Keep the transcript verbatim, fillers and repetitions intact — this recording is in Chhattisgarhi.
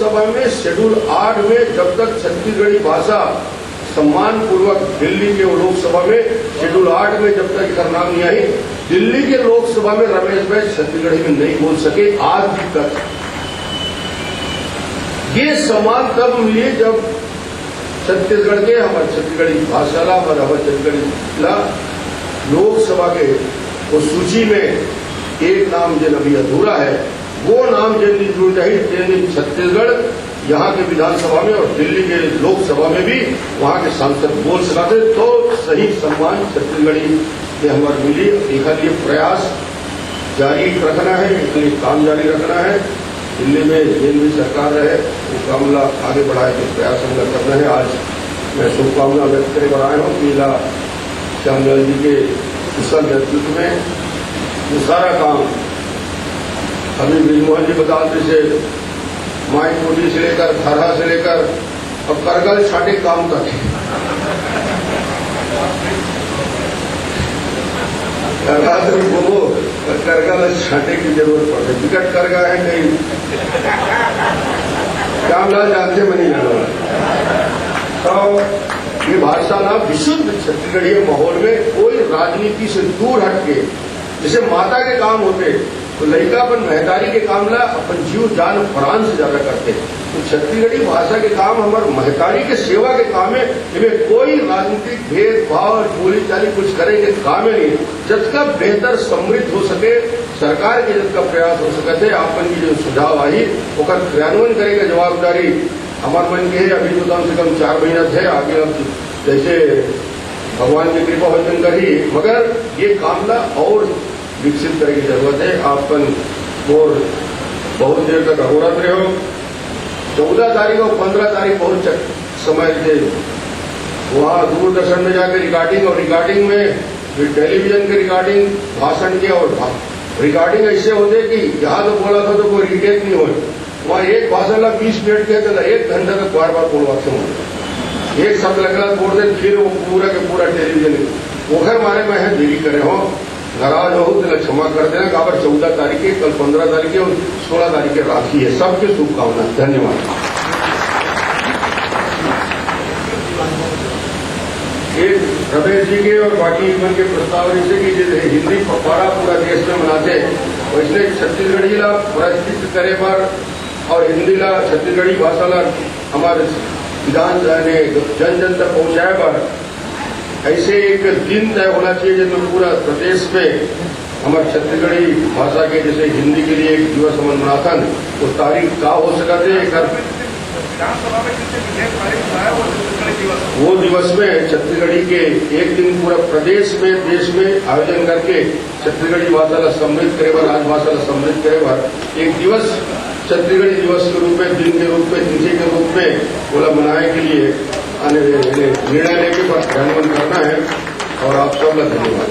लोकसभा में शेड्यूल आठ में जब तक छत्तीसगढ़ी भाषा सम्मान पूर्वक दिल्ली के लोकसभा में शेड्यूल आठ में जब तक एकर नाम नहीं आई, दिल्ली के लोकसभा में रमेश भाई छत्तीसगढ़ी में नहीं बोल सके आज तक। ये सम्मान तब मिली जब छत्तीसगढ़ के हमारे छत्तीसगढ़ी भाषा ला, हमारे हमारे छत्तीसगढ़ी ला लोकसभा के वो सूची में एक नाम जिन अभी अधूरा है, वो नाम जिन दिन जुड़ जाही, जिन दिन छत्तीसगढ़ यहाँ के विधानसभा में और दिल्ली के लोकसभा में भी वहाँ के सांसद बोल सकाथे, तो सही सम्मान छत्तीसगढ़ी के हमारे मिली। एखर लिए प्रयास जारी रखना है, एखर लिए काम जारी रखना है। दिल्ली में जिन भी सरकार रहे, वो काम ला आगे बढ़ाए के प्रयास हमला करना है। आज मैं शुभकामना व्यक्त करे बर आए हूँ कि ला श्यामलाल जी के कुशल नेतृत्व में ये सारा काम अभी बृजमोहन जी बता, जैसे माई कोठी से लेकर, थरहा से लेकर अब करगा ल छांटे काम तक हे। करगा तो बोबो, पर करगा ल छांटे के जरूरत पड़थे। बिकट करगा हे कहीं, काम ला जानथे, मैं नहीं जानव। तो ये भाषा ला विशुद्ध छत्तीसगढ़ी माहौल में कोई राजनीति से दूर हट के, जैसे माता के काम होथे, तो लइका अपन महतारी के काम ला अपन जीव जान प्राण से ज्यादा करथे। तो छत्तीसगढ़ी भाषा के काम हमार महतारी के सेवा के काम हे, इमे कोई राजनीतिक भेदभाव, बोली चाली कुछ करे के काम हे नहीं। जतका बेहतर समृद्ध हो सके, सरकार के जतका प्रयास हो सकत हे, आप मन के जो सुझाव आही, ओकर क्रियान्वयन करे के जवाबदारी हमार मन के हे। अभी तो कम से कम चार महीना थे, आगे अब जैसे भगवान की कृपा हो जन करही, मगर ये काम ला और विकसित करे के जरूरत हे। आप मन मोर बहुत देर तक अगोरत रहे हो। चौदह तारीख और पन्द्रह तारीख बहुत चक-, समय थे, वहाँ दूरदर्शन में जाके रिकॉर्डिंग, और रिकॉर्डिंग में फिर टेलीविजन के रिकॉर्डिंग, भाषण के, और भा-, रिकॉर्डिंग ऐसे होथे कि यहाँ तो बोला था तो कोई रिटेक नहीं हो, वहाँ एक भाषण ला बीस मिनट के, तो एक घंटा तक बार बार बोलवाथे। एक शब्द लगला बोल दे, फिर वो पूरा के पूरा टेलीविजन। ओखर मारे मैं हे देरी करे हो, नाराज हो, तेला क्षमा कर देना। काबर चौदह तारीख के, कल पन्द्रह तारीख के और सोलह तारीख के राखी हे। सबके शुभकामना, धन्यवाद। ये रमेश जी के और बाकी मन के प्रस्ताव जैसे कि जैसे हिंदी पखवाड़ा पूरा देश में मनाथे, वैसने छत्तीसगढ़ी ला पुरस्कृत करे बर और हिंदी ला, छत्तीसगढ़ी भाषा ला हमारे विधान, यानी जन जन तक पहुँचाए बर ऐसे एक दिन तय होना चाहिए, जिसमें पूरा प्रदेश में हमारे छत्तीसगढ़ी भाषा के, जैसे हिंदी के लिए एक दिवस हमन मनाथन, वो तारीख का हो सकत हे, एकर वो दिवस में छत्तीसगढ़ी के एक दिन पूरा प्रदेश में, देश में आयोजन करके छत्तीसगढ़ी भाषा ला समृद्ध करे बर, राजभाषा ला समृद्ध करे बर एक दिवस छत्तीसगढ़ी दिवस के रूप में, दिन के रूप में, तिथि के रूप में ओला मनाए के लिए आने, निर्णय लेके कार्यान्वयन करना हे। और आप सब ला धन्यवाद।